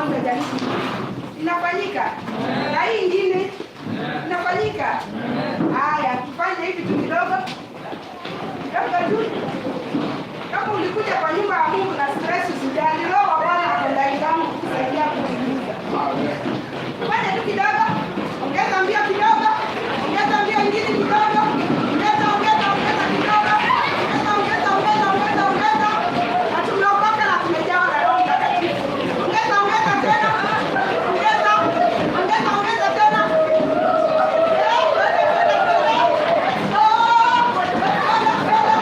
Wagonjwa jaribu. Inafanyika. Na hii ingine inafanyika. Haya, tufanye hivi tu kidogo kidogo tu. Kama ulikuja kwa nyumba ya Mungu na stress, usijali, Roho wa Bwana ako ndani yangu kukusaidia kupunguza. Fanya tu kidogo, ongeza mbio kidogo, ongeza mbio ingine kidogo, ongeza, ongeza, ongeza kidogo, ongeza, ongeza, ongeza, ongeza, ongeza. Na tumeokoka na tumejawa na Roho Mtakatifu. Ongeza, ongeza tena, ongeza, ongeza, ongeza tena. Eh, twende, twende, twende. Oh, twende, twende, twende.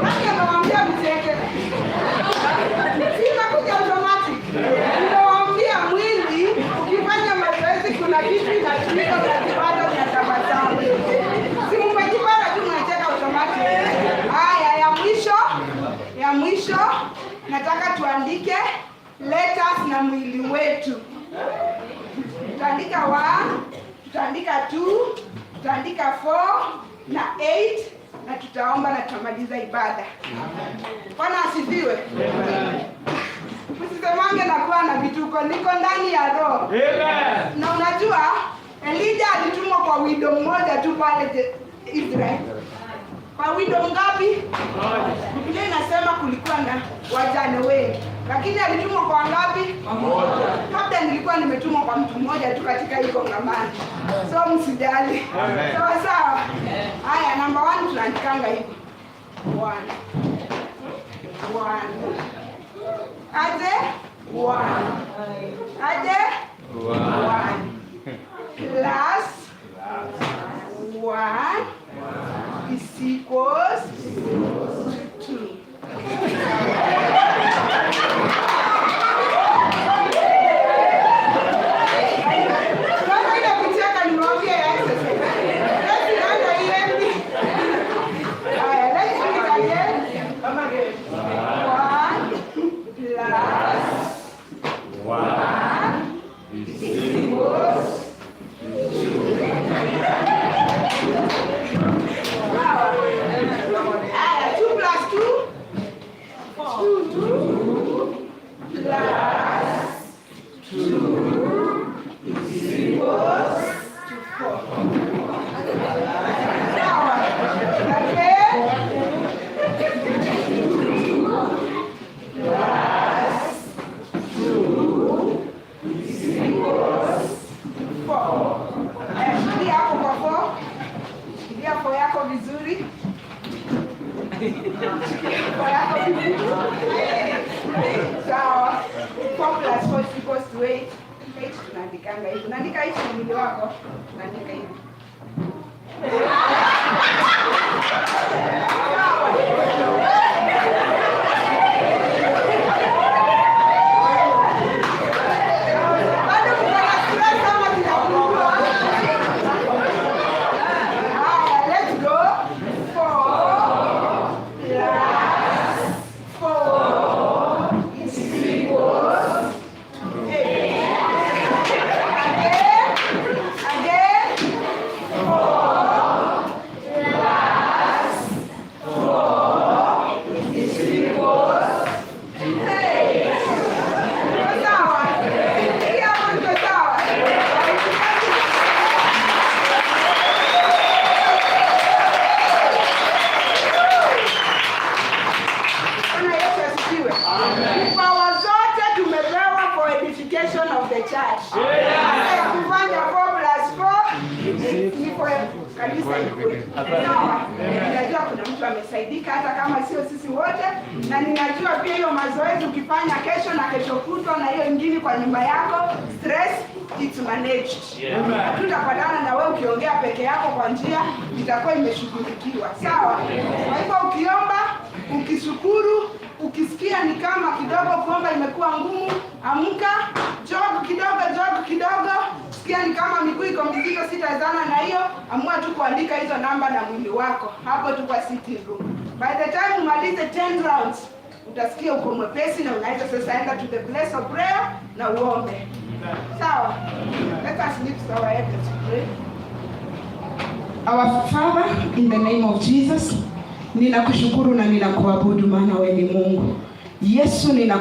Nani amewaambia mcheke? Si inakuja automatic. Nimewaambia mwili ukifanya mazoezi kuna kitu inatumika, unajipata unatabasamu. Si mmejipata tu mnacheka automatic. Haya, ya mwisho nataka tuandike letters na mwili wetu. Tutaandika 1, tutaandika 2, tutaandika 4 na 8 na tutaomba na tutamaliza ibada. Bwana asifiwe. Msisemange na kuwa na vituko, niko ndani ya Roho. Amen. Na unajua Elijah alitumwa kwa widow mmoja tu pale Israel. Kwa widow ngapi? Biblia inasema kulikuwa na wajane wengi, lakini alitumwa kwa ngapi? Mmoja. Labda nilikuwa nimetumwa kwa mtu mmoja tu katika hii kongamano, so msijali. Amen. Sawa sawa. Haya, namba 1 tunaandikanga hivi, one one, aje one, aje one plus one is equals to two. Unaona ile kucheka nimewaambia ya exercise. Let's inaenda ile. Haya, let's do it again. One plus one is equals to two. Sawa. Haya, two plus two. Two plus two is equals to four. Sawa. Okay. Two plus two is equals to four. Eh, shikilia hapo kwa four. Shikilia four yako vizuri. Four yako vizuri. Sawa. Four plus four is equals to eight. Eight tunaandikanga hivi. Unaandika eight na mwili wako. Unaandika hivi. Sawa. Bado mko na stress ama zinapungua? Haya, let's go. Four plus four is equals to eight. Again, again. Four plus four is equals to eight. Iko sawa? Hii hapo iko sawa? Bwana Yesu asifiwe. Vipawa zote tumepewa for edification of the church. Hata ya kufanya 4 plus 4 ni for kanisa ikue. Sawa? Ninajua kuna mtu amesaidika hata kama sio sisi wote, na ninajua pia hiyo mazoezi ukifanya kesho na kesho kutwa na hiyo ingine kwa nyumba yako, stress it's managed. Hatutapatana na wewe ukiongea peke yako kwa njia, itakuwa imeshughulikiwa. Sawa? Kwa hivyo ukiomba, ukishukuru, ukisikia ni kama kidogo kuomba imekuwa ngumu, amka, jog kidogo, jog kidogo. Sikia ni kama miguu iko mizito, sitawezana na hiyo, amua tu kuandika hizo namba na mwili wako hapo tu kwa sitting room. By the time umalize 10 rounds, utasikia uko mwepesi na unaweza sasa enda to the place of prayer na uombe. Sawa? Let us lift our head to pray. Our Father, in the name of Jesus, ninakushukuru na ninakuabudu maana wewe ni Mungu. Yesu, nina